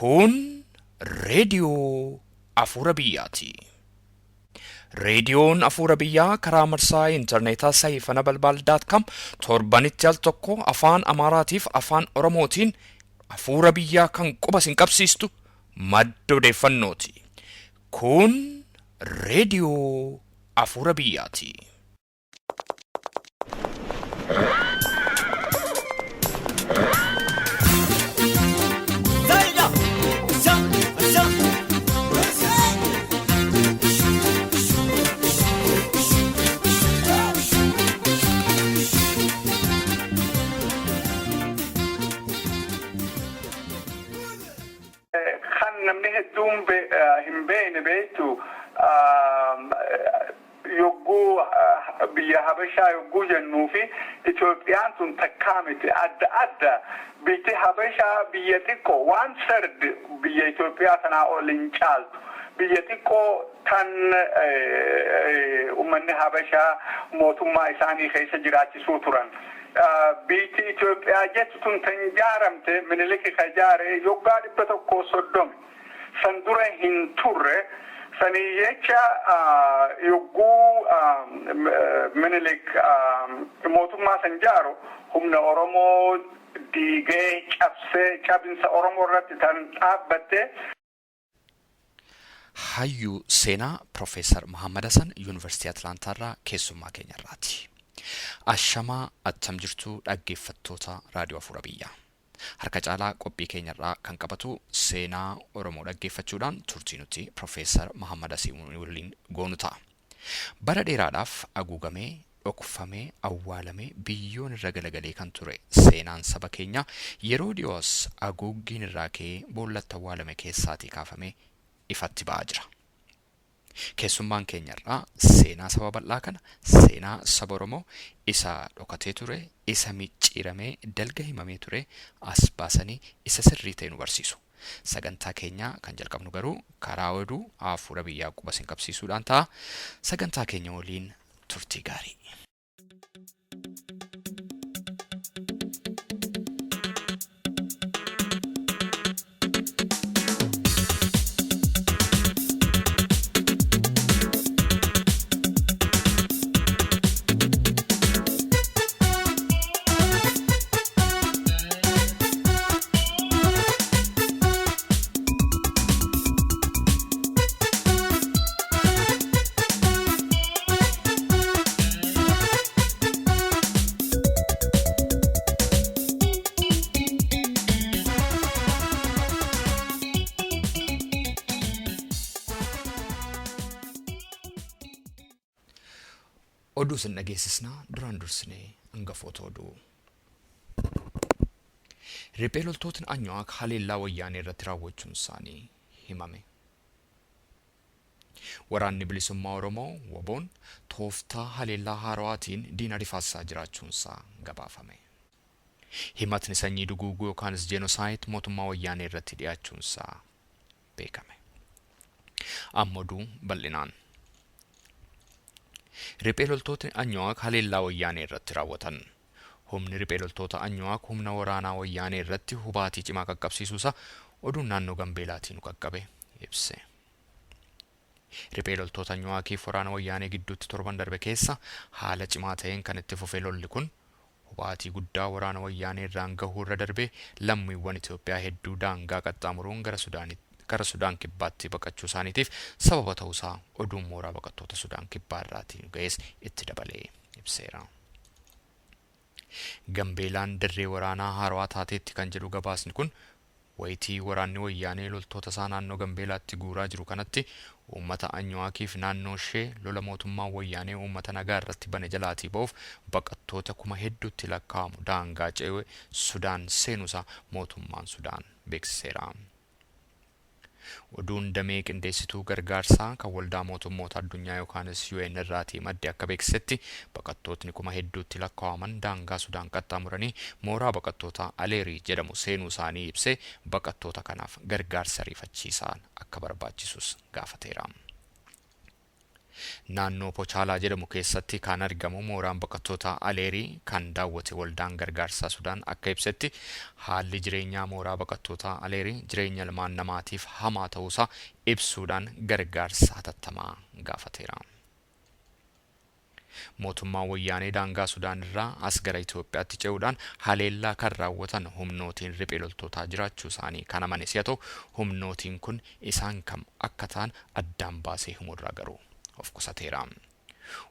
Kun reediyoo Afuura Biyyaati. Reediyoon Afuura Biyyaa karaa marsaa intarneetaa sayifana balbaal dot com torbanitti al tokko afaan Amaaraatiif afaan Oromootiin Afuura Biyyaa kan quba isin qabsiistu madda odeeffannooti. Kun reediyoo Afuura Biyyaati. Kan namni hedduun hin beekne beektu yogguu biyya Habashaa yogguu jennuu fi Itoophiyaan tun takkaa miti, adda adda. Biyyi Habashaa biyya xiqqoo, one third biyya Itoophiyaa sanaa ol hin caaltu. Biyya xiqqoo tan ummanni Habashaa mootummaa isaanii keessa jiraachisuu turan. Biyyi Itoophiyaa jettu tun tan jaaramte Miniliki ka jaare yoggaa 130. San dura hin turre. Sanii jecha yogguu Minilik mootummaa san jaaru humna Oromoo diigee cabsee cabinsa Oromoo irratti tan dhaabbatte. Hayyuu seenaa Piroofeesar Mahaammad Hasan Yuunivarsiitii Atlaantaa irraa keessummaa keenya irraati. Ashamaa, attam jirtu dhaggeeffattoota Raadiyoo Afuura Biyyaa. Harka caalaa qophii keenya irraa kan qabatu seenaa Oromoo dhaggeeffachuudhaan turtii nuti Piroofeesar Mahaammad Hasan waliin goonu ta'a. Bara dheeraadhaaf aguugamee, dhokfamee, awwaalamee, biyyoon irra galagalee kan ture seenaan saba keenyaa yeroo dhiyoo as aguuggiin irraa ka'ee boollatti awwaalame keessaatii kaafamee ifatti ba'aa jira. Keessummaan keenya irraa seenaa saba bal'aa kana, seenaa saba Oromoo isa dhokatee ture, isa micciiramee dalga himamee ture as baasanii isa sirrii ta'e nu barsiisu. Sagantaa keenya kan jalqabnu garuu karaa oduu Afuura Biyyaa quba isin qabsiisuudhaan ta'a. Sagantaa keenya waliin turtii gaarii. Oduu isin dhageessisna, duraan dursinee hangafoota oduu. Riphee loltootni Anyuwaak haleellaa Wayyaanee irratti raawwachuun isaanii himame. Waraanni Bilisummaa Oromoo, WBOn, tooftaa haleellaa haarawaatiin diina rifaasisaa jiraachuunsaa gabaafame. Himatni sanyii duguuguu yookaanis Genocide mootummaa Wayyaanee irratti dhiyaachuunsaa beekame. Amma oduu bal'inaan. Riphee loltootni Anyuwaak haleellaa Wayyaanee irratti raawwatan. Humni riphee loltoota Anyuwaak humna waraanaa Wayyaanee irratti hubaatii cimaa qaqqabsiisuusaa oduun naannoo Gambeelaatii nu qaqqabe ibse. Riphee loltoota Anyuwaakiif waraana Wayyaanee gidduutti torban darbe keessa haala cimaa ta'een kan itti fufe lolli kun hubaatii guddaa waraana Wayyaanee irraan gahuu irra darbee lammiiwwan Itoophiyaa hedduu daangaa qaxxaamuruun gara gara Sudaan Kibbaatti baqachuu isaaniitiif sababa ta'uusaa oduun mooraa baqattoota Sudaan Kibbaa irraatii nu gahes itti dabalee ibseera. Gambeelaan dirree waraanaa haarawaa taateetti kan jedhu gabaasni kun, wayitii waraanni Wayyaanee loltoota isaa naannoo Gambeelaatti guuraa jiru kanatti uummata Anyuwaakiif naannoo ishee lola mootummaan Wayyaanee uummata nagaa irratti bane jalaatii ba'uuf baqattoota kuma hedduutti lakkaa'amu daangaa ce'ee Sudaan seenuusaa mootummaan Sudaan beeksiseera. Oduun damee qindeessituu gargaarsaa kan Waldaa Mootummoota Addunyaa yookaanis UN irraatii madde akka beeksisetti baqattootni kuma hedduutti lakkaawaman daangaa Sudaan qaxxaamuranii mooraa baqattootaa Aleerii jedhamu seenuu isaanii ibsee baqattoota kanaaf gargaarsi ariifachiisaan akka barbaachisus gaafateera. Naannoo Pochaalaa jedhamu keessatti kan argamu mooraan baqattoota Aleerii kan daawwate waldaan gargaarsaa Sudaan akka ibsetti, haalli jireenyaa mooraa baqattoota Aleerii jireenya ilmaan namaatiif hamaa ta'uusaa ibsuudhaan gargaarsa hatattamaa gaafateera. Mootummaan Wayyaanee daangaa Sudaan irraa as gara Itoophiyaatti ce'uudhaan haleellaa kan raawwatan humnootiin riphee loltootaa jiraachuu isaanii kan amane si'a ta'u, humnootiin kun isaan kam akka ta'an addaan baasee himurraa garuu of qusateera.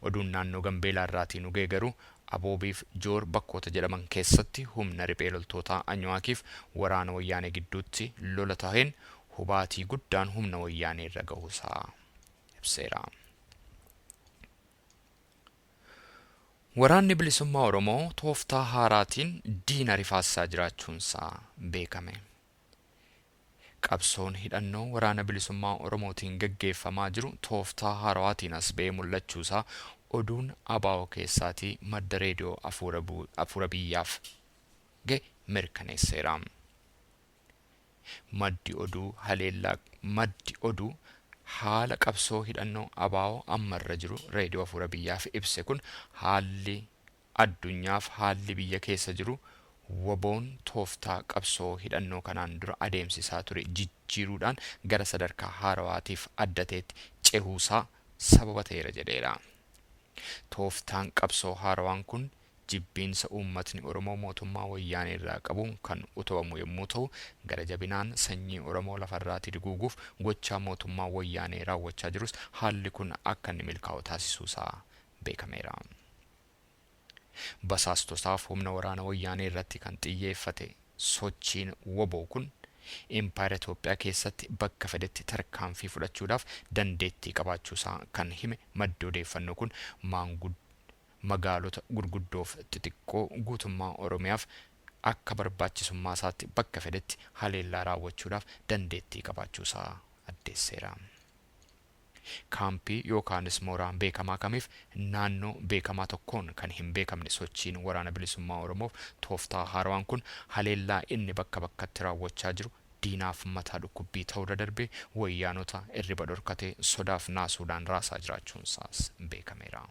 Oduun naannoo Gambeelaa irraatii nu ga'e garuu Aboobiif Joor bakkoota jedhaman keessatti humna riphee loltootaa Anyuwaakiif waraana Wayyaanee gidduutti lola taheen hubaatii guddaan humna Wayyaanee irra gahuusaa ibseera. Waraanni Bilisummaa Oromoo tooftaa haaraatiin diina rifaasisaa jiraachuunsaa beekame. Qabsoon hidhannoo Waraana Bilisummaa Oromootiin gaggeeffamaa jiru tooftaa haarawaatiin as ba'ee mul'achuusaa oduun ABO keessaatii madda Reediyoo Afuura Biyyaaf ga'e mirkaneesseera. Maddi oduu haleellaa Maddi oduu haala qabsoo hidhannoo ABO amma irra jiru Reediyoo Afuura Biyyaaf ibse kun haalli addunyaaf haalli biyya keessa jiru WBOn tooftaa qabsoo hidhannoo kanaan dura adeemsisaa ture jijjiiruudhaan gara sadarkaa haarawaatiif adda ta'etti cehuusaa sababa ta'eera jedheera. Tooftaan qabsoo haarawaan kun jibbiinsa uummatni Oromoo mootummaa Wayyaanee irraa qabuun kan utubamu yommuu ta'u, gara jabinaan sanyii Oromoo lafarraatii duguuguuf gochaa mootummaan Wayyaanee raawwachaa jirus haalli kun akka inni milkaa'u taasisuusaa beekameera. Basaastotaaf humna waraana Wayyaanee irratti kan xiyyeeffate sochiin wbo kun Impaayera Itoophiyaa keessatti bakka fedhetti tarkaanfii fudhachuudhaaf dandeettii qabaachuusaa kan hime maddi odeeffannoo kun maangud magaalota gurguddoof xixiqqoo guutummaa Oromiyaaf akka barbaachisummaasaatti bakka fedhetti haleellaa raawwachuudhaaf dandeettii qabaachuusaa addeesseera. Kaampii yookaanis mooraa beekamaa kamiif naannoo beekamaa tokkoon kan hin beekamne sochiin Waraana Bilisummaa Oromoof tooftaa haarawaan kun haleellaa inni bakka bakkatti raawwachaa jiru diinaaf mataa dhukkubbii ta'uurra darbee Wayyaanota irriba dhorkatee sodaaf naasuudhaan raasaa jiraachuunsaas beekameera.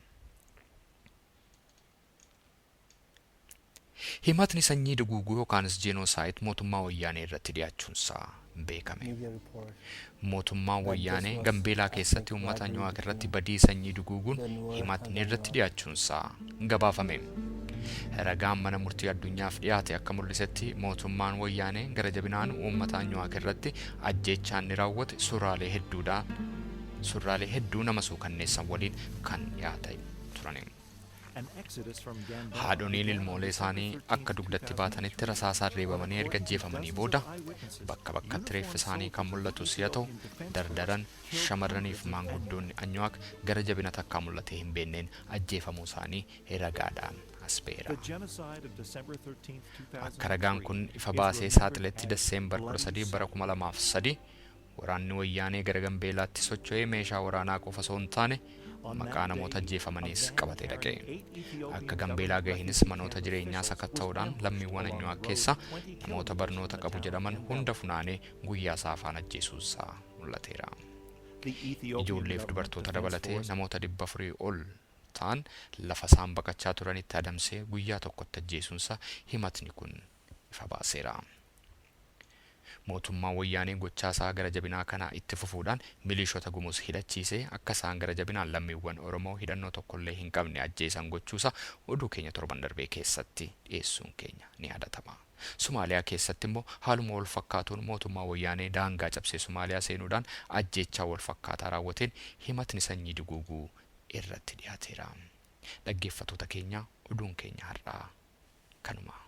Himatni sanyii duguuguu yookaanis Jeenoosaayid mootummaa Wayyaanee irratti dhiyaachuunsaa beekame. Mootummaan Wayyaanee Gambeelaa keessatti uummata Anyuwaak irratti badii sanyii duguuguun himatni irratti dhiyaachuunsaa gabaafame. Ragaan mana murtii addunyaaf dhiyaate akka mul'isetti mootummaan Wayyaanee gara jabinaan uummata Anyuwaak irratti ajjeechaa inni raawwate suuraalee hedduudhaan surraalee hedduu nama suukanneessan waliin kan dhiyaate turani. Haadholiin ilmoolee isaanii akka dugdatti baatanitti rasaasaan reebamanii erga ajjeefamanii booda bakka bakkatti reeffi isaanii kan mul'atu si'a ta'u, dardaran, shamarraniif maanguddoonni Anyuwaak gara jabina takkaa mul'atee hin beenneen ajjeefamuu isaanii ragaadhaan as ba'eera. Akka ragaan kun ifa baasee saaxiletti December 13 bara 2003 Waraanni Wayyaanee gara Gambeelaatti socho'ee meeshaa waraanaa qofa osoo hin taane maqaa namoota ajjeefamaniis qabatee dhaqe. Akka Gambeelaa gaheenis manoota jireenyaa sakatta'uudhaan lammiiwwan Anyuwaak keessaa namoota barnoota qabu jedhaman hunda funaanee guyyaa saafaan ajjeesuunsaa mul'ateera. Ijoolleef dubartoota dabalatee namoota 400 ol ta'an lafa isaan baqachaa turanitti adamsee guyyaa tokkotti ajjeesuunsaa himatni kun ifa baaseera. Mootummaan Wayyaanee gochaa isaa gara jabinaa kana itti fufuudhaan miliishota Gumuz hidhachiisee akka isaan gara jabinaan lammiiwwan Oromoo hidhannoo tokkollee hin qabne ajjeesan gochuusaa oduu keenya torban darbee keessatti dhiyeessuun keenya ni yaadatama. Sumaaliyaa keessatti immoo haaluma wal fakkaatuun mootummaan Wayyaanee daangaa cabsee Sumaaliyaa seenuudhaan ajjeechaa wal fakkaataa raawwateen himatni sanyii duguuguu irratti dhiyaateera. Dhaggeeffatoota keenya oduun keenya har'aa kanuma.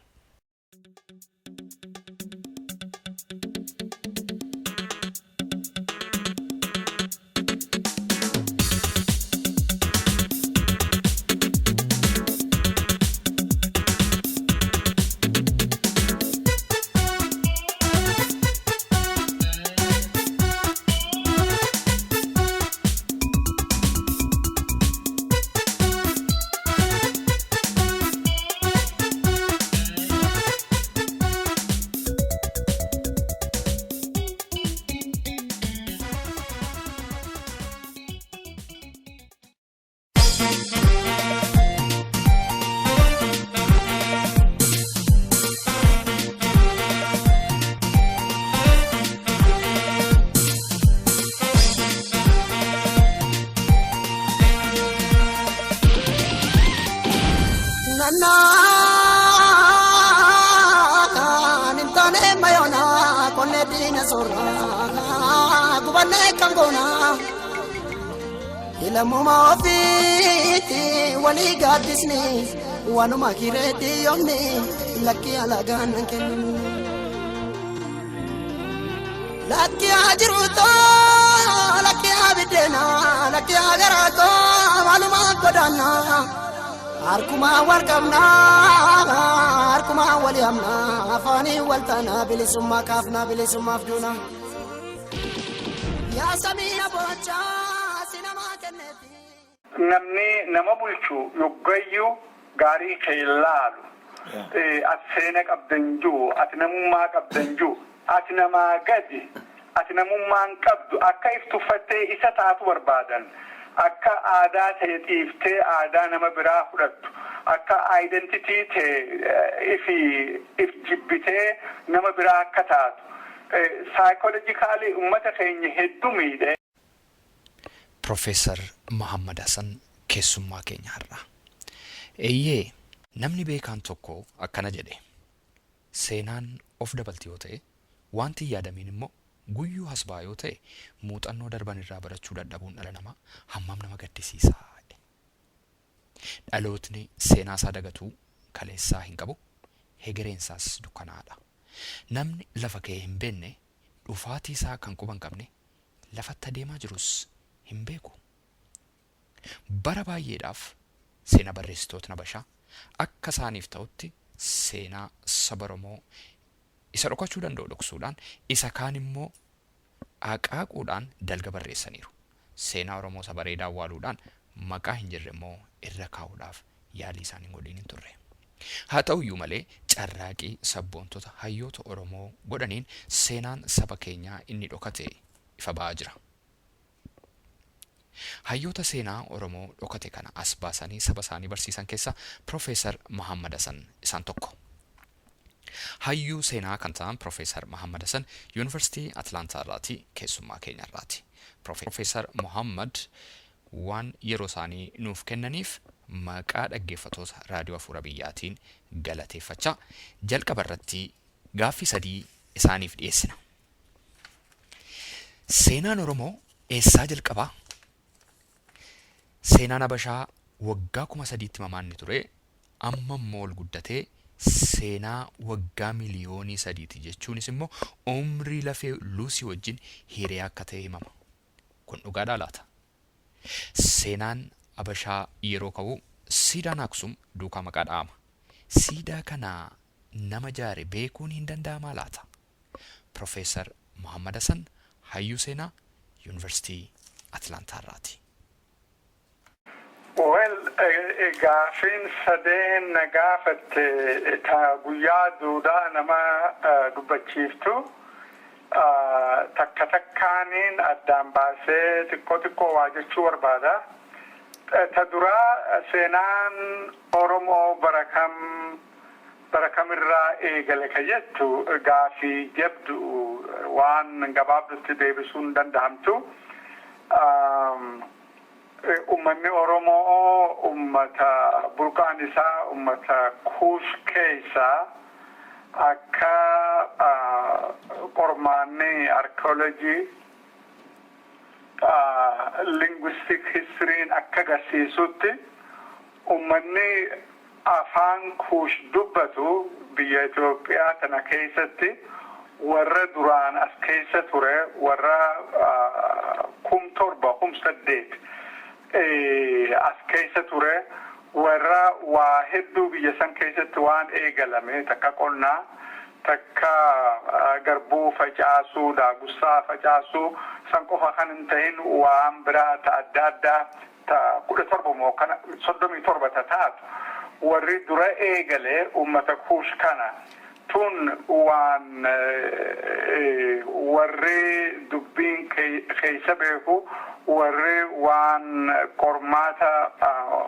Lammuma ofiitti walii gaaddisni waanuma kireetti yoomni lakkii alagaan nan kennu. Lakkii haa jiruutoo lakkii haa biddeenaa lakkii haa garaatoo maaluma godaannaa harkumaa wal qabnaa harkumaa wal yaamnaa afaanii wal taanaa bilisummaa kaafnaa bilisummaaf duunaa. Yaa samii boochaa. Namni nama bulchu yoggayyuu gaarii kee laalu, ati seena qabdan jiru, ati namummaa qabdan jiru, ati namaa gadi, ati namummaan qabdu, akka if tuffattee isa taatu barbaadan, akka aadaa ta'e dhiiftee aadaa nama biraa fudhattu, akka identity ta'e ifi if jibbitee nama biraa akka taatu, psychologically ummata keenya hedduu miidhe. Profeesar Muhammad Hassan keessummaa keenya har'a. Eeyyee, namni beekaan tokko akkana jedhe: "Seenaan of dabalti yoo ta'e, wanti hin yaadamiin immoo guyyuu hasbaa yoo ta'e, muuxannoo darban irraa barachuu dadhabuun dhala namaa hammam nama gaddisiisa." Dhalootni seenaa isaa dagatuu kaleessaa hin qabu, hegereensaas dukkanaa'aadha. Namni lafa ka'ee hin beekne, dhufaatii isaa kan quba hin qabne, lafatti adeemaa jirus hin beeku. Bara baay'eedhaaf seena barreessitootni Habashaa akka isaaniif ta'utti seenaa saba Oromoo isa dhokachuu danda'u dhoksuudhaan, isa kaan immoo aqaaquudhaan dalga barreessaniiru. Seenaa Oromoo isa bareedaa awwaaluudhaan maqaa hin jirre immoo irra kaa'uudhaaf yaalii isaan hin godhiin hin turre. Haa ta'uyyuu malee, carraaqii sabboontota hayyoota Oromoo godhaniin seenaan saba keenyaa inni dhokate ifa ba'aa jira. Hayyoota seenaa Oromoo dhokate kana as baasanii saba isaanii barsiisan keessaa Profeesar Muhammad Hasan isaan tokko. Hayyuu seenaa kan ta'an Profeesar Muhammad Hasan Yuunivarsiitii Atlaantaa irraati keessummaa keenya irraati. Profeesar Muhammad waan yeroo isaanii nuuf kennaniif maqaa dhaggeeffatoota Raadiyoo Afuura Biyyaatiin galateeffachaa, jalqaba irratti gaaffii sadii isaaniif dhiyeessina. Seenaan Oromoo eessaa jalqabaa? Seenaan Habashaa waggaa 3000tti mamaanni ture, amma immoo ol guddatee seenaa waggaa 3,000,000ti jechuunis immoo umrii lafee Luusii wajjin hiriyaa akka ta'e himama. Kun dhugaadhaa laata? Seenaan Habashaa yeroo ka'u siidaan Aksum duukaa maqaa dha'ama. Siidaa kana nama jaare beekuun hin danda'amaa laata? Profeesar Muhammad Hasan hayyuu seenaa Yuunivarsiitii Atlaantaa irraati. Well, gaafiin sadeen na gaafatte ta guyyaa duudaa nama dubbachiiftu, takka takkaaniin addaan baasee xiqqoo xiqqoo waa jechuu barbaada. Ta duraa, seenaan Oromoo bara kam, bara kamirraa eegale ka jettu gaafii jabdu, waan gabaabdutti deebisuun danda'amtu. Ummanni Oromoo ummata burqaan isaa ummata Kuush keessaa, akka qormaanni arkeoloojii, linguistic historyn akka agarsiisutti, ummanni afaan Kuush dubbatu biyya Itoophiyaa tana keessatti warra duraan as keessa ture, warra 7,000, 8,000 as keessa ture, warra waa hedduu biyya san keessatti waan eegalame, takka qonnaa, takka garbuu facaasuu, daagussaa facaasuu san qofa kan hin ta'in, waan biraa ta adda addaa ta 17 moo kana 37 ta taatu warri dura eegale ummata Kuush kana. Tun waan warri dubbiin keessa beeku, warri waan qormaata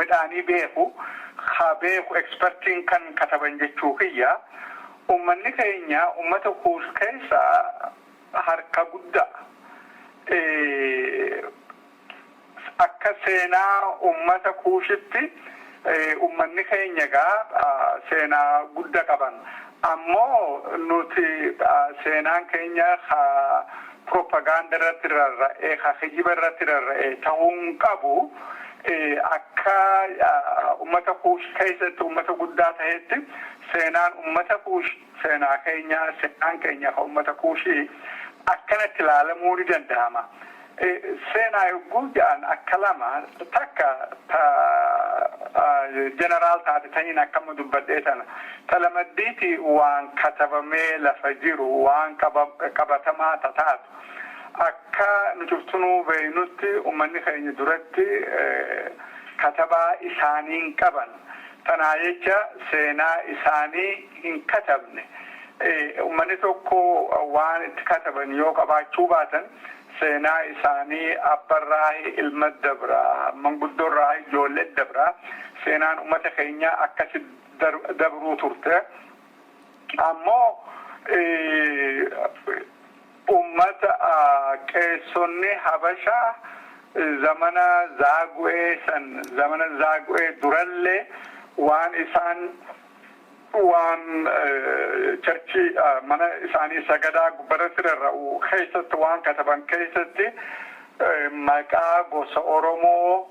Midhaanii beeku, haa beeku, expertiin kan kataban jechuu kiyya. Ummanni keenya ummata Kuush keessa harka guddaa. Akka seenaa ummata Kuushitti ummanni keenya gaa seenaa guddaa qaban. Ammoo nuti seenaan keenya propaganda irratti rarra'ee, kijiba irratti rarra'ee ta'uu hin qabu. Akka ummata Kuush keessatti ummata guddaa ta'etti, seenaan ummata Kuush seenaa keenya, seenaan keenya ka ummata Kuushii akkanatti ilaalamuu ni danda'ama. Seenaa yogguu jedhan akka lama, takka ta general taate taniin akkama dubbadhee tana. Ta lamaddiiti waan katabamee lafa jiru, waan qabatamaa tataatu. Akka nu cuftunuu beeynutti, ummanni keenya duratti katabaa isaanii hin qaban. Tanaa jecha seenaa isaanii hin katabne. Ummanni tokko waan itti kataban yoo qabaachuu baatan, seenaa isaanii abbarraa ilma dabraa, manguddoorraa ijoollee dabraa. Seenaan ummata keenya akkasi dabruu turte. Ammoo ummata qeessonni Habashaa zamana Zaagu'ee san, zamana Zaagu'ee durallee waan isaan waan churchii, mana isaanii sagadaa gubbarratti rarra'u keessatti waan kataban keessatti maqaa gosa Oromoo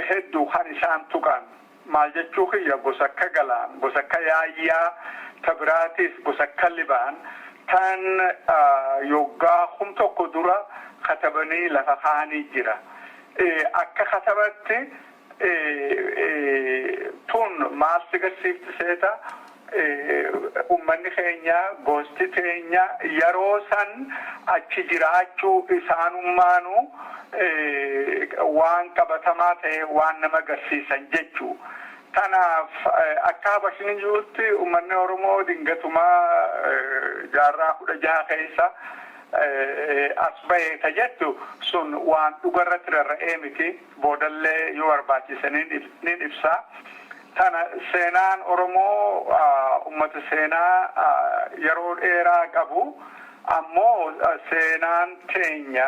hedduu kan isaan tuqan. Maal jechuu kiyya, gosa akka Galaan, gosa akka Yaayyaa, tabiraatis gosa akka Libaan tan yoggaa 1000 dura katabanii lafa kaa'anii jira. Akka katabatti tun maal si garsiifti seeta? Ummanni keenya, gosti teenya yeroo san achi jiraachuu isaanummaanuu waan qabatamaa ta'e waan nama agarsiisan jechuu. Tanaaf akka Habashni jirutti ummanni Oromoo dingatumaa jaarraa 16 keessa as bahe ta jettu sun waan dhugarratti rarra'ee miti. Boodallee yoo barbaachise nin ibsa. Tana seenaan Oromoo ummata seenaa yeroo dheeraa qabu. Ammoo seenaan teenya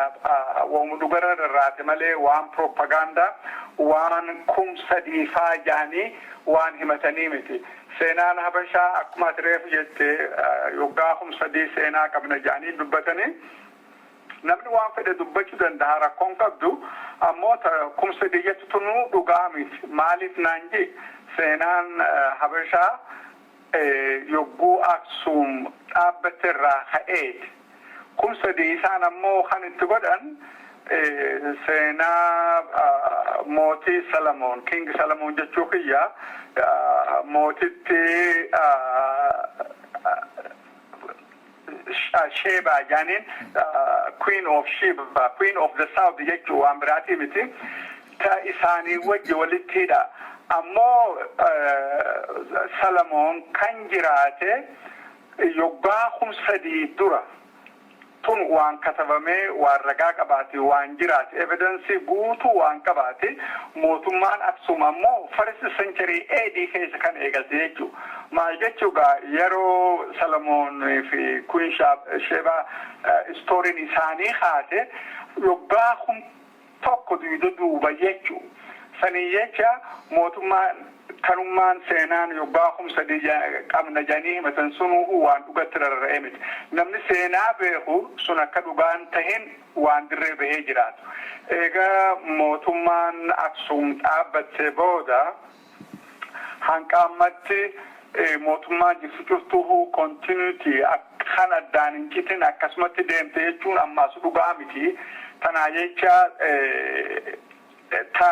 waanuma dhugarra rarraate malee waan propagaandaa, waan 3000 faa jedhanii waan himatanii miti. Seenaan Habashaa akkuma ati reefu jette yoggaa 3000 seenaa qabna jedhanii dubbatanii. Namni waan fedhe dubbachuu danda'a, rakkoon qabdu. Ammoo 3000 jettu tunuu dhugaa miti. Maaliif naan ji, seenaan Habashaa yogguu Aksuum dhaabbatte irraa ka'eeti. 3000 isaan ammoo kan itti godhan seenaa mootii Salamoon, King Salamoon jechuu kiyya, mootitti Sheba jaaniin, Queen of Sheba, Queen of the South jechuu, waan biraatii miti. Ta isaanii wajji walitti hidha. Ammoo Salamoon kan jiraate yoggaa 3000 dura. Tun waan katabamee, waan ragaa qabaate, waan jiraate, evidence guutuu waan qabaate. Mootummaan Aksum ammoo first century AD keessa kan eegalte jechuu. Maal jechuugaa, yeroo Salamoon fi Queen Sheba storyn isaanii haate yoggaa 1000 duyda duuba jechuu. Sanii jecha mootummaan kanummaan seenaan yoggaa 3000 qabna jedhanii himatan sunuu waan dhugatti rarra'ee miti. Namni seenaa beeku sun akka dhugaan tahin waan dirree bahee jiraatu. Egaa mootummaan Aksuum dhaabbattee booda hanqa ammatti mootummaan jirtu cuftuu continuity kan addaan hin citin akkasumatti deemte jechuun ammaas dhugaa miti. Tanaa jecha ta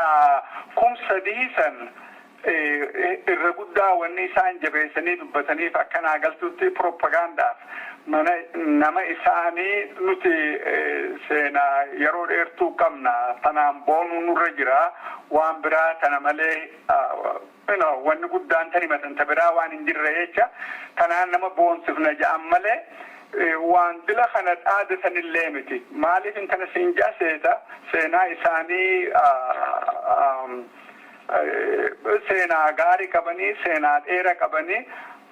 3000 san irra guddaa wanni isaan jabeessanii dubbataniif akkanaa galtutti propagaandaaf, mana nama isaanii nuti seenaa yeroo dheertuu qabna, tanaan boonuu nurra jira, waan biraa tana malee wanni guddaan tan himatan ta biraa waan hin jirre jecha tanaan nama boonsifna jedhan malee waan dila kana dhaadatanillee miti. Maaliif intana siin jaaseeta, seenaa isaanii Seenaa gaarii qabanii, seenaa dheeraa qabanii,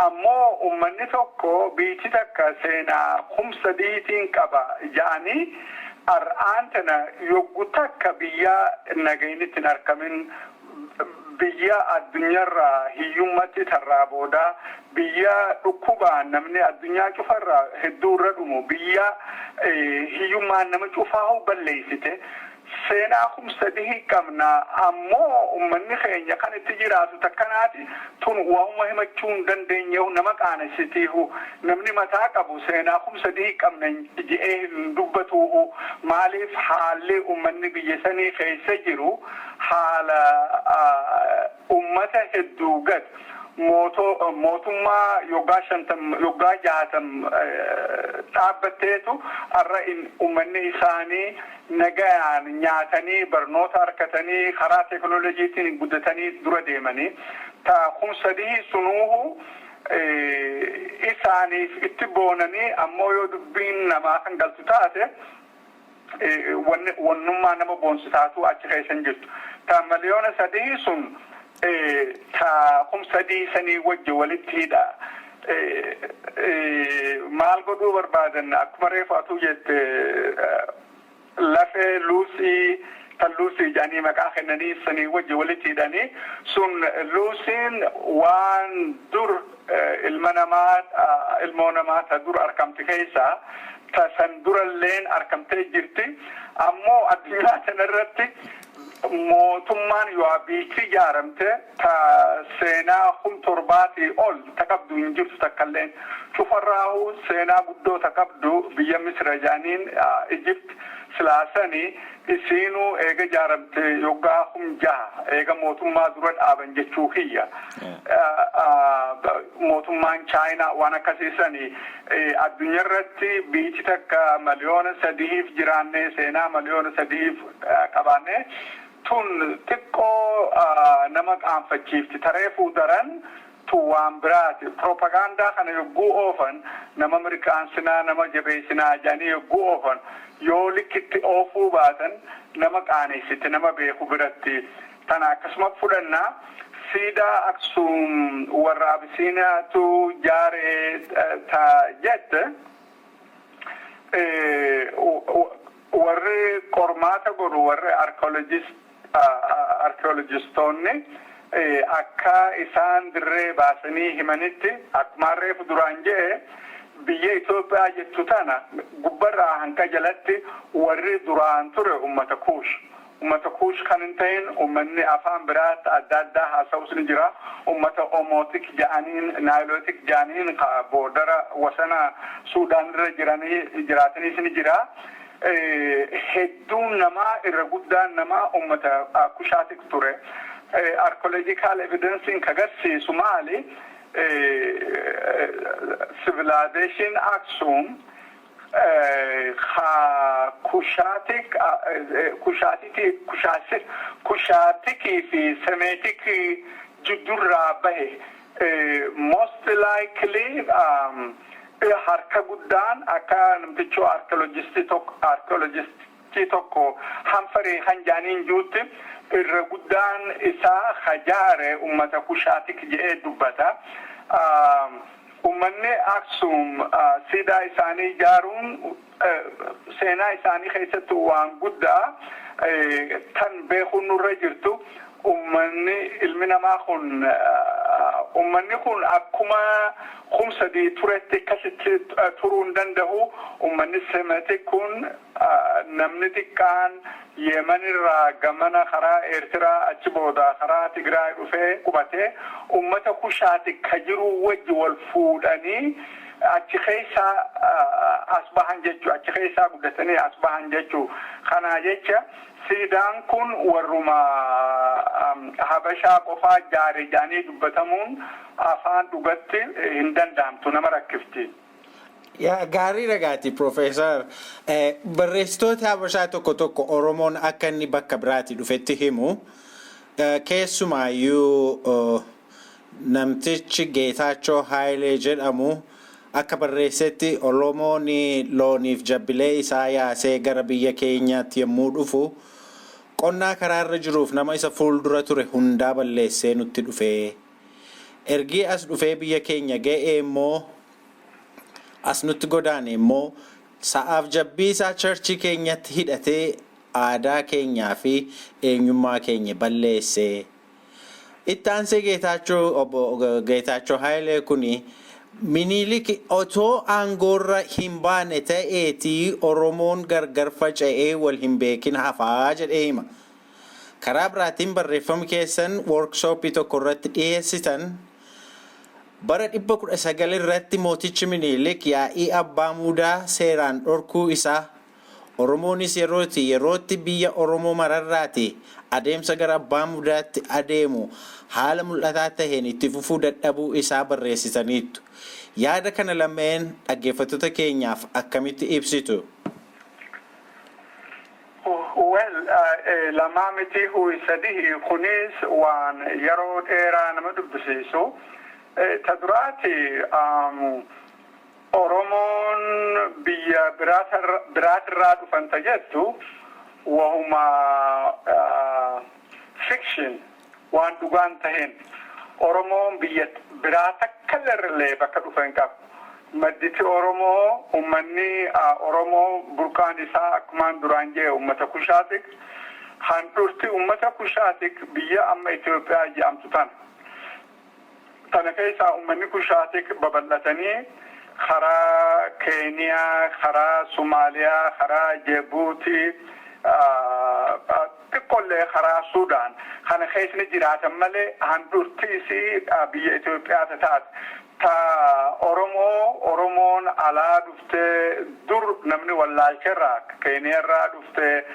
ammoo ummanni tokko, biyyi takka seenaa 3000tiin qaba ja'anii, har'aan tana yoggu takka biyya nagayinitti hin argamin, biyya addunyaarraa hiyyummatti tarraa booda, biyya dhukkubaan namni addunyaa cufarraa hedduu irra dhumu, biyya hiyyummaan nama cufaa'u balleessite, seenaa 3000 qabna, ammoo ummanni keenya kan itti jiraatu takkanaati. Tun waa'uma himachuu hin dandeenyehu, nama qaanessitiihu. Namni mataa qabu seenaa 3000 qabna je'ee hin dubbatuuhu. Maaliif? Haalli ummanni biyya sanii keessa jiru haala ummata hedduu gad mootummaa yoggaa 50, yoggaa 60 dhaabbatteetu har'a ummanni isaanii nagayaan nyaatanii, barnoota harkatanii, karaa teekinooloojiitiin guddatanii dura deemanii. Ta 3000 sunuuhu isaaniif itti boonanii, ammoo yoo dubbiin namaa kan galtu taate, wannummaa nama boonsitaatu achi keessa hin jirtu. Ta 3 miliyoona sun ta 3000 sanii wajji walitti hidha. Maal godhuu barbaadan? Akkuma reefu atuu jette, lafee Luusii, tan Luusii jedhanii maqaa kennanii sanii wajji walitti hidhanii. Sun Luusiin waan dur ilma namaa, ilmoo namaa ta dur argamte keessaa, ta san duralleen argamtee jirti. Ammoo addunyaa tanarratti mootummaan yoo biitti ijaaramte ta seenaa 7000tii ol ta qabdu hin jirtu takkalleen. Cufarraahu seenaa guddoo ta qabdu biyya Misra jedhaniin, Ijipt silaasanii, isiinuu eega ijaaramte yoggaa 6000 eega mootummaa dura dhaaban jechuu kiyya. Mootummaan Chaayinaa waan akkasiisanii addunyaarratti biyyi takka 3 miliyooniif jiraannee, seenaa 3 miliyooniif qabaannee, tun xiqqoo nama qaanfachiifti. Tareefuu daran tun waan biraati. Propagaandaa kana yogguu oofan, nama mirqaansinaa, nama jabeessinaa jedhanii yogguu oofan, yoo likkitti oofuu baatan nama qaaneessiti nama beeku biratti. Tana akkasuma fudhannaa. Siidaa Aksuum warra Abisiiniyaatu jaaree ta jette, warri qormaata godhu, warri arkeolojistoonni akka isaan dirree baasanii himanitti, akkuma reefu duraan jedhe, biyya Itoophiyaa jettu tana gubbarraa hanqa jalatti warri duraan ture ummata Kuush. Ummata Kuush kan hin ta'in ummanni afaan biraatti adda addaa haasa'us ni jira. Ummata Omotic jedhaniin, Nilotic jedhaniin, boodara wasana Suudaan irra jiranii jiraatanis ni jira. Hedduun namaa, irra guddaan namaa ummata Cushitic ture. Archaeological evidencein ka agarsiisu maali? Civilization Aksum Cushitic Cushiticii fi Semitic jiddurraa bahe. Most likely, harka guddaan, akka namtichoo arkeolojistii tokko Hanfaree kan jaaniin juutti, irra guddaan isaa hajaare ummata Cushitic jedhee dubbata. Ummanni Aksum siidaa isaanii ijaaruun seenaa isaanii keessatti waan guddaa. Tan beekuun nurra jirtu, ummanni ilmi namaa kun, ummanni kun akkuma 3000 turetti akkasitti turuu hin danda'u. Ummanni Semitic kun, namni xiqqaan Yemen irraa gamana karaa Eertiraa, achi booda karaa Tigraay dhufee qubatee, ummata Cushitic ka jiru wajji wal fuudhanii achi keessaa as bahan jechuu, achi keessaa guddatanii as bahan jechuu. Kana jecha siidaan kun warruma Habashaa qofaa jaare jedhanii dubbatamuun afaan dhugatti hin danda'amtu, nama rakkifti. Gaarii ragaati, Profeesar. Barreessitoota Habashaa tokko tokko Oromoon akka inni bakka biraati dhufetti himu. Keessumaayyuu namtichi Geetaachoo Haayilee jedhamu akka barreessetti, Oromoon looniif jabbilee isaa yaasee gara biyya keenyaatti yommuu dhufu Qonnaa karaarra jiruuf nama isa fuuldura ture hundaa balleessee nutti dhufee. Ergii as dhufee biyya keenya ga'ee immoo, as nutti godaane immoo, sa'aaf jabbii isaa churchii keenyatti hidhatee aadaa keenyaa fi eenyummaa keenya balleessee. Itti aansee Geetaachoo, obbo Geetaachoo Hayilee kuni, Minilik otoo aangoorra hin baane ta'eetii Oromoon gargar faca'ee wal hin beekin hafaa jedhee hima. Karaa biraatiin barreeffama keessan workshopii tokko irratti dhiyeessitan, bara 1900 irratti mootichi Minilik yaa'ii abbaa muudaa seeraan dhorkuu isaa, Oromoonis yerooti yerootti biyya Oromoo mararraati adeemsa gara abbaa muudaatti adeemu haala mul'ataa taheen itti fufuu dadhabuu isaa barreessitaniittu. Yaada kana lameen dhaggeeffattoota keenyaaf akkamitti ibsitu? Well, lamaa miti, huyi sadihi. Kunis waan yeroo dheeraa nama dubbisiisu. Ta duraati, Oromoon biyya biraatirraa dhufanta jettu wahuma fiction, waan dhugaan tahin. Oromoon biyya biraa takka illee bakka dhufan qabu. Madditi Oromoo, ummanni Oromoo burqaan isaa akkumaan duraan jee ummata Kushaatik. Handhurti ummata Kushaatik biyya amma Itoophiyaa jedhamtu tana. Tana keessaa ummanni Kushaatik babal'atanii karaa Keeniyaa, karaa Somaaliyaa, karaa Jibuutii, xiqqollee karaa Sudaan kana keessni jiraatan malee handhurti isii biyya Itoophiyaa taate. Ta Oromoo, Oromoon alaa dhuftee, dur namni wallaalcharraa Keeniyaarraa dhuftee,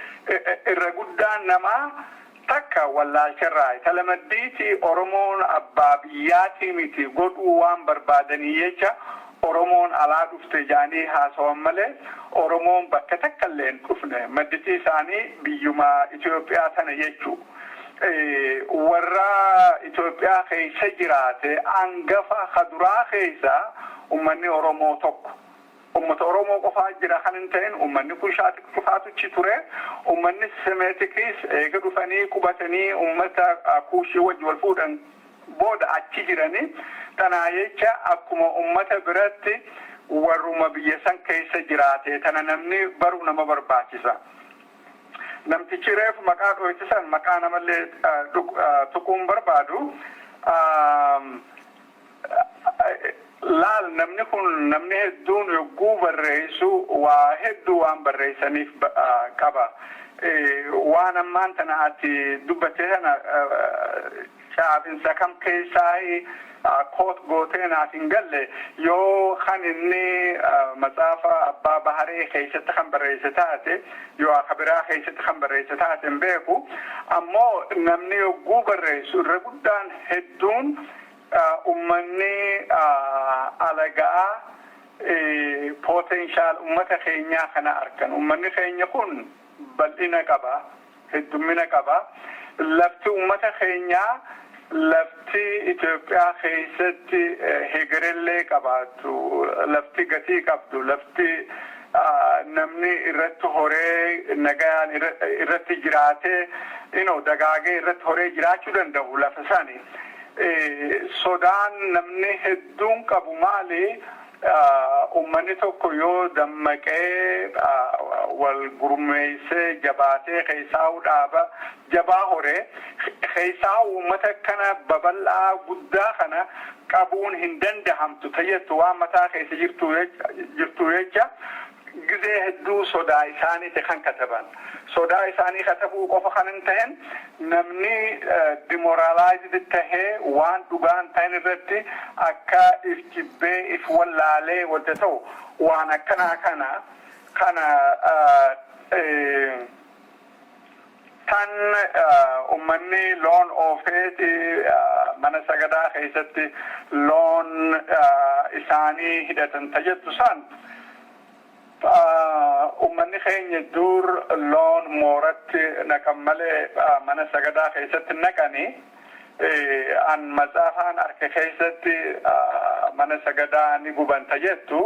irra guddaan namaa takka wallaalcharraa. Ta lamaddiiti, Oromoon abbaa biyyaatii miti godhuu waan barbaadanii jecha Oromoon alaa dhufte jaanii haasawan malee Oromoon bakka takka illee hin dhufne. Madditi isaanii biyyuma Itoophiyaa tana jechuu. Warra Itoophiyaa keessa jiraate hangafa kaduraa keessa ummanni Oromoo tokko. Ummata Oromoo qofaa jira kan hin ta'in, ummanni Kushaatik qofaatu achi ture. Ummanni Semeetikis eega dhufanii qubatanii ummata Kuushii wajji wal fuudhan booda achi jiranii. Tanaa jecha akkuma ummata biratti warruma biyya san keessa jiraate tana namni baruu nama barbaachisa. Namtichi reefu maqaa dhoytisan, maqaa namallee tuquun barbaadu. Laal, namni kun, namni hedduun yogguu barreessu waa hedduu waan barreessaniif qaba. Waan ammaan tana ati dubbatte sana caafinsa kam keessaa quote gootee naaf hin galle. Yoo kan inni matsaafa abbaa baharee keessatti kan barreesse taate, yoo akka biraa keessatti kan barreesse taate hin beeku. Ammoo namni yogguu barreessu irra guddaan hedduun ummanni alagaa potential ummata keenyaa kana argan. Ummanni keenya kun bal'ina qaba, heddummina qaba. Lafti ummata keenyaa lafti Itoophiyaa keessatti hegerellee qabaattu, lafti gatii qabdu, lafti namni irratti horee nagayaan irratti jiraatee dagaagee irratti horee jiraachuu danda'u lafa sani. Sodaan namni hedduun qabu maali? Ummanni tokko yoo dammaqee wal gurmeessee jabaatee keessaa'uu dhaaba jabaa horee keessaa uummata kana babal'aa guddaa kana qabuun hin dandahamtu tayyattu waan mataa keessa jirtu jecha gizee hedduu sodaa isaaniiti kan kataban. Sodaa isaanii katabuu qofa kan hin ta'in, namni demoralized tahee waan dhugaan ta'in irratti akka if jibbee if wallaalee wadda ta'u waan akkanaa kana tan ummanni loon oofeeti mana sagadaa keessatti loon isaanii hidhatan tajettu san, ummanni keenya dur loon mooratti naqan malee mana sagadaa keessatti naqani. An matsaafaan harka keessatti mana sagadaa ni gubanta jettu.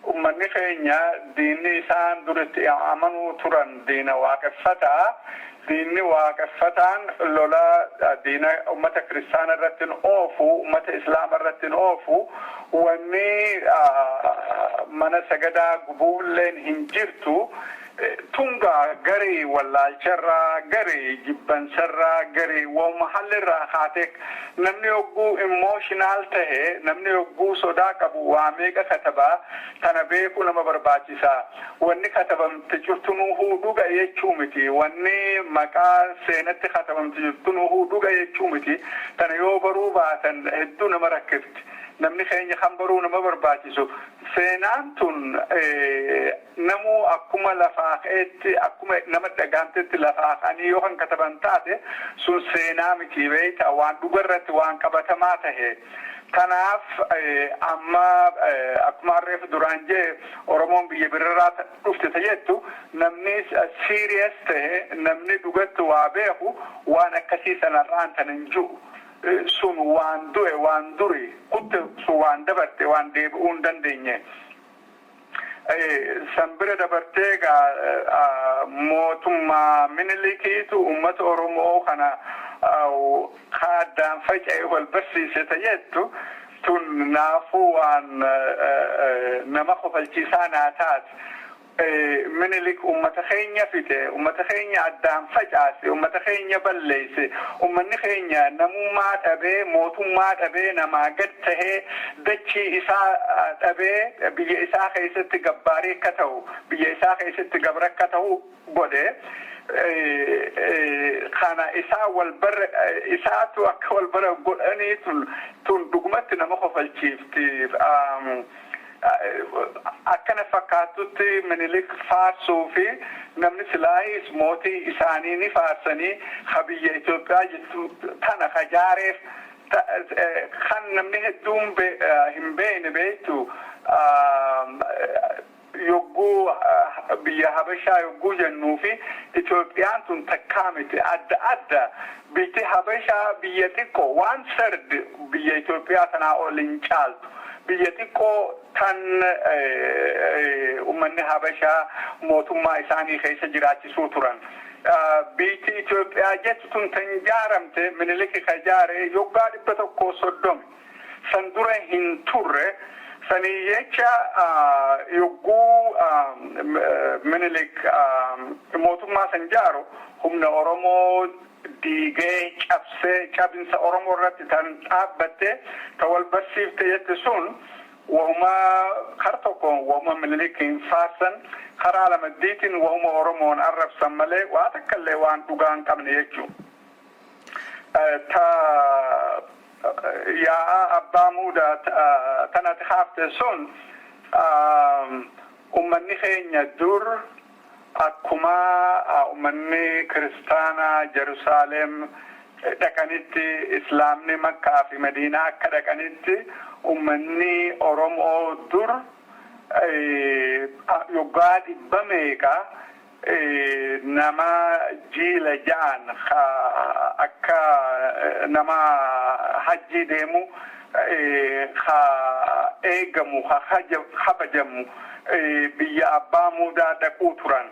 Ummanni keenya diinni isaan duritti amanuu turan diina waaqeffataa. Diinni waaqeffataan lola diina ummata kiristaana irratti hin oofu, ummata islaama irratti hin oofu, wanni mana sagadaa gubuulleen hin jirtu. Tungaa garii wallaalcharraa, garii jibbansarraa, garii waanuma hallirraa kaatee namni yogguu emotional tahe, namni yogguu sodaa qabu waa meeqa katabaa. Tana beekuu nama barbaachisaa. Wanni katabamte cuftunuuhuu dhuga jechuu miti. Wanni maqaa seenatti katabamte cuftunuuhuu dhuga jechuu miti. Tana yoo baruu baatan hedduu nama rakkifti. Namni keenya kan baruu nama barbaachisu, seenaan tun namuu akkuma lafaa ka'etti, akkuma nama dhagaamtetti lafaa ka'anii yoo kan kataban taate, sun seenaa miti, beeyta, waan dhugarratti waan qabatamaa tahe. Kanaaf amma akkuma harreef duraan jee, Oromoon biyya birarraa dhufte ta jettu, namni serious tahe, namni dhugatti waa beeku, waan akkasii sanarraan tan hin jiru. Sun waan du'e, waan duri kutte, sun waan dabarte, waan deebi'uu hin dandeenye. San bira dabartee egaa mootummaa Minilikiitu uummata Oromoo kana addaan faca'e wal barsiise ta jettu tun naafuu waan nama kofalchiisaa naa taate. Minilik ummata keenya fite, ummata keenya addaan facaase, ummata keenya balleesse, ummanni keenya namummaa dhabee, mootummaa dhabee, namaa gad tahee, dachii isaa dhabee, biyya isaa keessatti gabbaarii akka ta'u, biyya isaa keessatti gabra akka ta'u godhe. Kana isaa wal bara isaatu akka wal bara godhanii tun dhugumatti nama kofalchiifti. Akkana fakkaatutti Minilik faarsuu fi namni silaayis mootii isaanii ni faarsanii, ha biyya Itoophiyaa jettu tana hajaareef kan namni hedduun hin beekne, beektu, yogguu biyya Habashaa yogguu jennuu fi Itoophiyaan tun takkaa miti, adda adda. Biyyi Habashaa biyya xiqqoo, one third biyya Itoophiyaa tanaa ol hin caaltu. Biyya xiqqoo tan ummanni Habashaa mootummaa isaanii keessa jiraachisuu turan. Biyyi Itoophiyaa jettu tun tan jaaramte, Minilik ka jaare yoggaa 130. San dura hin turre. Sanii jecha yogguu Minilik mootummaa san jaaru humna Oromoo diigee cabsee, cabinsa Oromoo irratti tan dhaabbatte, ta wal barsiifte jette sun, wahuma kar tokkoon wahuma Minilikiin faarsan, karaa lamaddiitiin wahuma Oromoon arrabsan malee waa takkallee waan dhugaa hin qabne jechuudha. Ta yaa'a abbaa muudaa tanatti hafte sun, ummanni keenya dur akkuma ummanni kiristaanaa Jerusalem dhaqanitti, islaamni Makkaa fi Madiinaa akka dhaqanitti, ummanni Oromoo dur yoggaa dhibba meeqa nama jiila ja'an akka nama hajjii deemu ka eegamu, ka kabajamu, biyya abbaa muudaa dhaquu turan.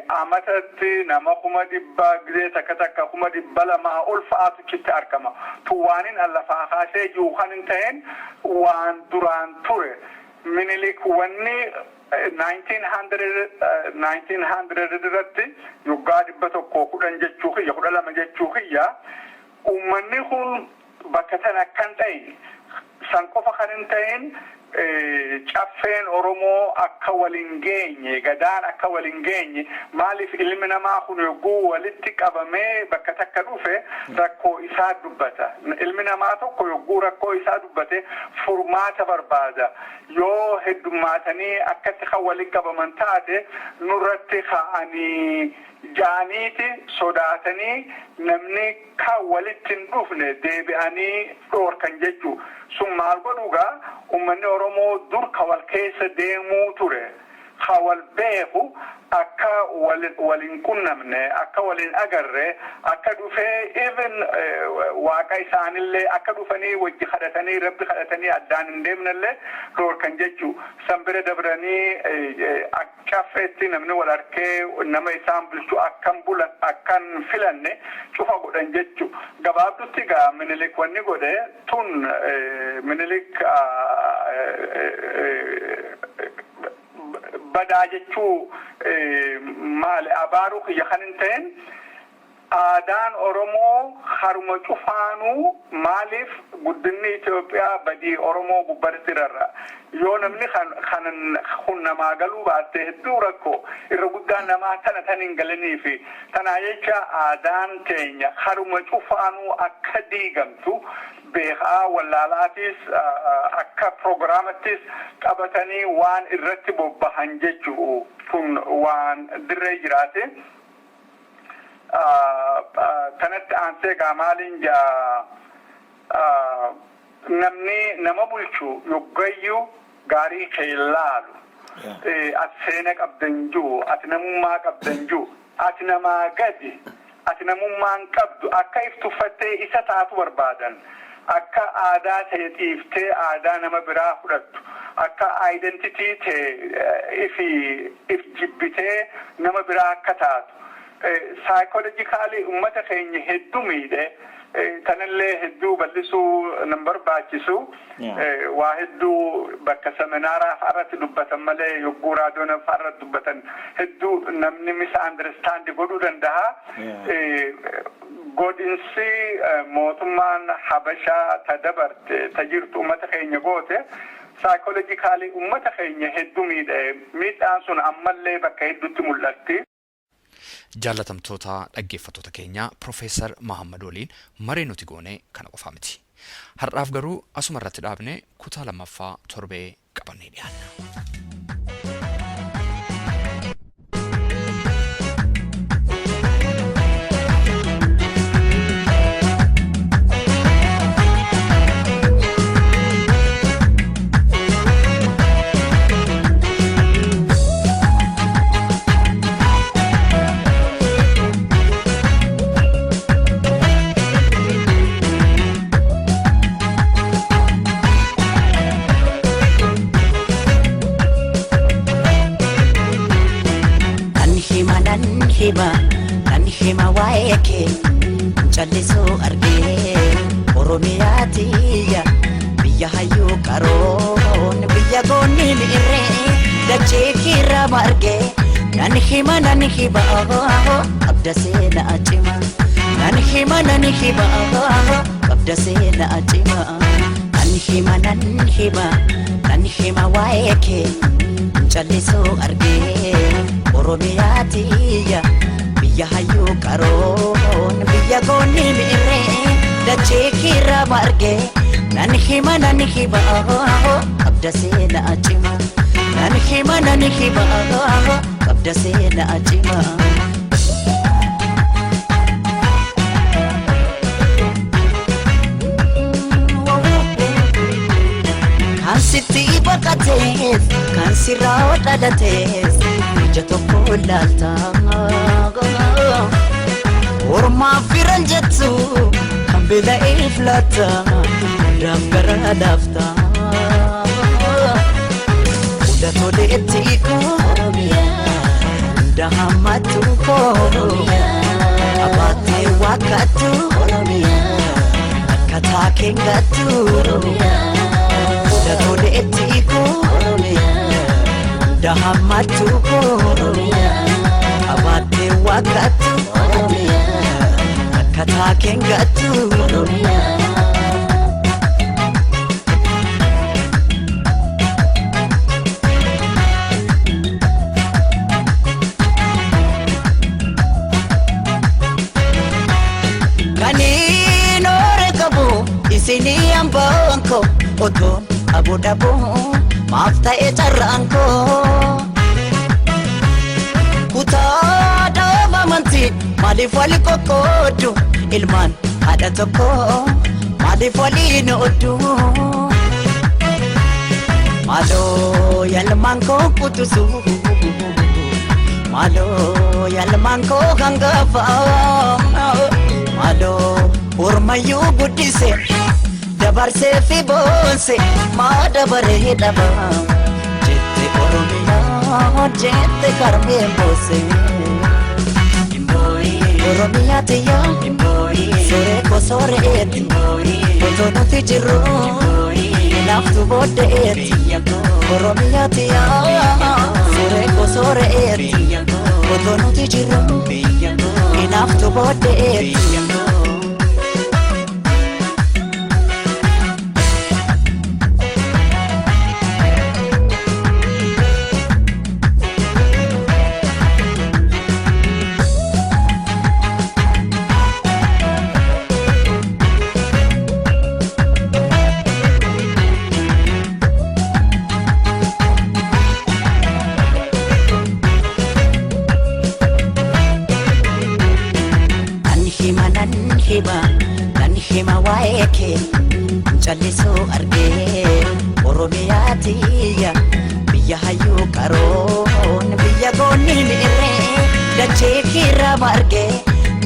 Amatatti nama 100,000, gizee takka takka 200,000 ol fa'aatu achitti argama. Tun waanin lafaa kaasee jiru kan hin ta'in, waan duraan ture. Minilik wanni 1900 irratti, yoggaa 110 jechuu kiyya, 12 jechuu kiyya, uummanni kun bakka tana akkan ta'in san qofa kan hin ta'in, caffeen Oromoo akka walin geenye, gadaan akka walin geenye. Maaliif? Ilmi namaa kun yogguu walitti qabamee bakka takka dhufe rakkoo isaa dubbata. Ilmi namaa tokko yogguu rakkoo isaa dubbate furmaata barbaada. Yoo heddummaatanii akkatti kan waliin qabaman taate, nurratti ka'anii jaaniiti sodaatanii namni kan walitti hin dhufne deebi'anii dhoorkan jechuu. Sun maal godhugaa? Uummanni Oromoo dur ka wal keessa deemuu ture. Ka wal beeku akka walin qunnamne, akka walin agarre, akka dhufee even waaqa isaanillee akka dhufanii wajji kadhatanii, Rabbi kadhatanii addaan hin deemnellee dhoorkan jechuu. San bira dabranii caffeetti namni wal arkee nama isaan bulchu akkan bulan akkan filanne cufa godhan jechu. Gabaabdutti gaa Minilik wanni godhe tun, Minilik badaa jechuu maali, abaaruu kiyya kan hin ta'in, aadaan Oromoo haruma cufaanuu maaliif guddinni Itoophiyaa badii Oromoo gubbaatti rarra. Yoo namni kan kun namaa galuu baatte, hedduu rakkoo irra guddaan namaa tana tan hin galanii fi tanaa jecha aadaan teenya haruma cufaanuu akka diigamtu beekaa wallaalaatis akka proogiraamattis qabatanii waan irratti bobbahan jechuu. Kun waan dirree jiraate. Tanatti aansee gaa maaliin jaa, namni nama bulchu yoggayyuu gaarii kee laalu, ati seena qabdan jiru, ati namummaa qabdan jiru, ati namaa gadi, ati namummaan qabdu, akka if tuffattee isa taatu barbaadan, akka aadaa ta'e dhiiftee aadaa nama biraa fudhattu, akka identity ta'e ifi if jibbitee nama biraa akka taatu. Psychologically ummata keenya hedduu miidhe. Tanallee hedduu bal'isuu nan barbaachisu. Waa hedduu bakka seminaaraa fa'arratti dubbatan malee, yogguu raadiyoon fa'arratti dubbatan hedduu namni misunderstand godhuu danda'a. Godinsi mootummaan Habashaa ta dabarte ta jirtu ummata keenya goote psychologically ummata keenya hedduu miidhe. Miidhaan sun ammallee bakka hedduutti mul'atti. Jaallatamtoota dhaggeeffattoota keenyaa, Profeesar Mahammad waliin maree nuti goone kana qofaa miti. Har'aaf garuu asuma irratti dhaabne, kutaa lammaffaa torbee qabannee dhiyaanna. Nan hima, nan hima, nan hima waa'ee kee, callisuu argee. Oromiyaa tiyya, biyya hayyuu qaroon, biyya goonni mi'irree dachee kiirra margee. Nan hima, nan hima, qabda seenaa cima. Nan hima, nan hima, qabda seenaa cima. Nan hima, nan hima, nan hima waa'ee kee, callisuu argee. Oromiyaa tiyya, biyya hayyuu qaroon, biyya goonni mi'irree dachee kiirra margee. Nan hima, nan hima, qabda seenaa cima. Nan hima, nan hima, qabda seenaa cima. Kan sitti baqatees, kan sirraa dhalatees, ija tokko ilaalta. Ormaaf firan jettu, kan beela'eef laatta, hundaaf gara laafta. Fuula toleetti koo, hunda hammattu koo, qabaattee waakkattu, akkataa keengattu. Fuula toleetti koo, hunda hammattu koo, qabaattee waakkattu, akkataa keengattu. Kaniin oore qabu isinii hambaan koo, otoon abu dhabu maaf ta'e carraan koo. Kutaa dhaaba amantii maaliif wal qoqqooddu? Ilmaan haadha tokko maaliif waliin oddu? Maaloo yalmaan koo qutusu, maaloo yalmaan koo hangafa, maaloo ormayyuu guddise dabarsee fi boonse maa dabaree dhaba jette Oromiyaa jette karmeen boose. Oromiyaa tiyya soree ko soreetti otoo nuti jirru naaftu booddeetti. Oromiyaa tiyya soree ko soreetti otoo nuti jirru naaftu booddeetti. Nan hima, nan hima, nan hima waa'ee kee callisuu argee. Oromiyaa tiyya, biyya hayyuu qaroon, biyya goonni mi'irree dachee kiirra margee.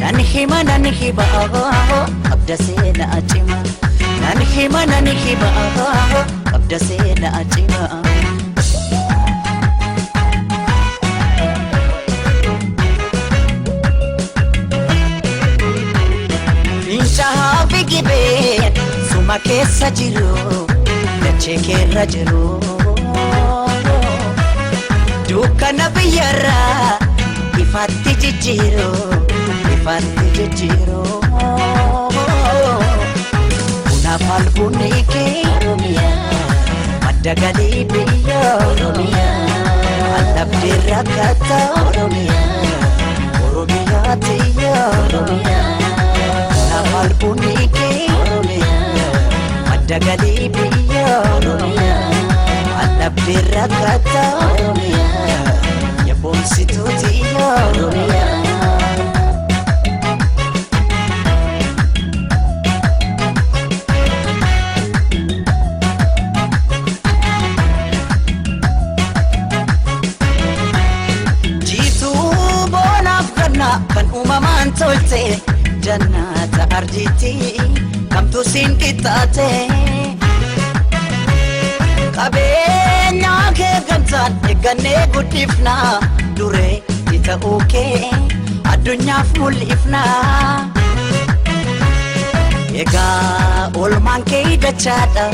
Nan hima, nan hima, qabda seenaa cima. Nan hima, nan hima, qabda seenaa cima. Fincaa'aa fi gibee suma keessa jiru, dachee keerra jiru. Dukkana biyyarraa ifatti jijjiiru, ifatti jijjiiru. Kunaaf albuunni kee madda galii biyya, aldhabdee rakkata Oromiyaa tiyya. Kanaaf albuunni kee madda galii biyya, aldhabdee rakkata yaboonsituu tiyya. Jiituu boonaaf ganna kan uumamaan tolte, jannata arjiitti kamtu siin qixxaate. Qabeenya kee gamtaan eeggannee guddifna, duree ta'uu kee addunyaaf mul'ifna. Egaa oolmaan kee dachaadha.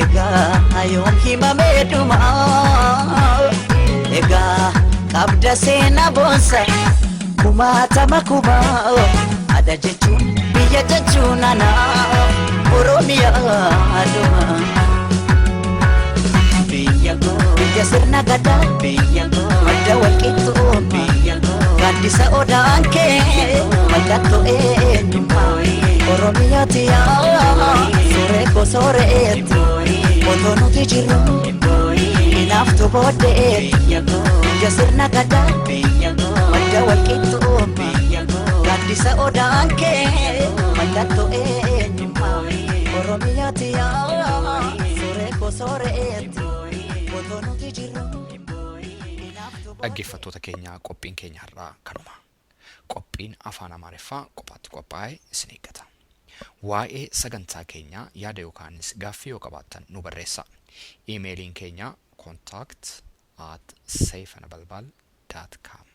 Egaa yoom himamee dhuma? Egaa qabda seenaa boonsa kumaatama kuma. Ada jechuun biyya jechuun ana Oromiyaa dhuma. Biyya sirna gadaa, madda walqixxummaa, gaaddisa odaan kee mallattoo eenyummaa. Oromiyaa tiyyaa soree koo soreetti otoo nuti jirru hinaaftu booddeetti. Biyya sirna gadaa, madda walqixxummaa, gaaddisa odaan kee mallattoo eenyummaa. Oromiyaa tiyyaa soree koo soreetti otoo nuti jirru hinaaftu. Dhaggeeffattoota keenya, qophiin keenya har'aa kanuma. Qophiin afaan Amaariffaa qophaatti qophaa'ee isin eeggata. Waa'ee sagantaa keenyaa yaada yookaanis gaaffii yoo qabaattan nu barreessaa. Iimeeliin keenya contact@seyfenebalbal.com.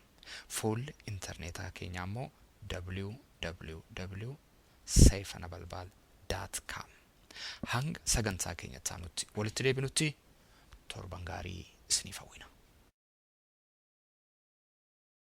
Fuulli intarneetaa keenyaa immoo www.seyfenebalbal.com. Hanga sagantaa keenya taanutti walitti deebinutti torban gaarii isiniif hawwina.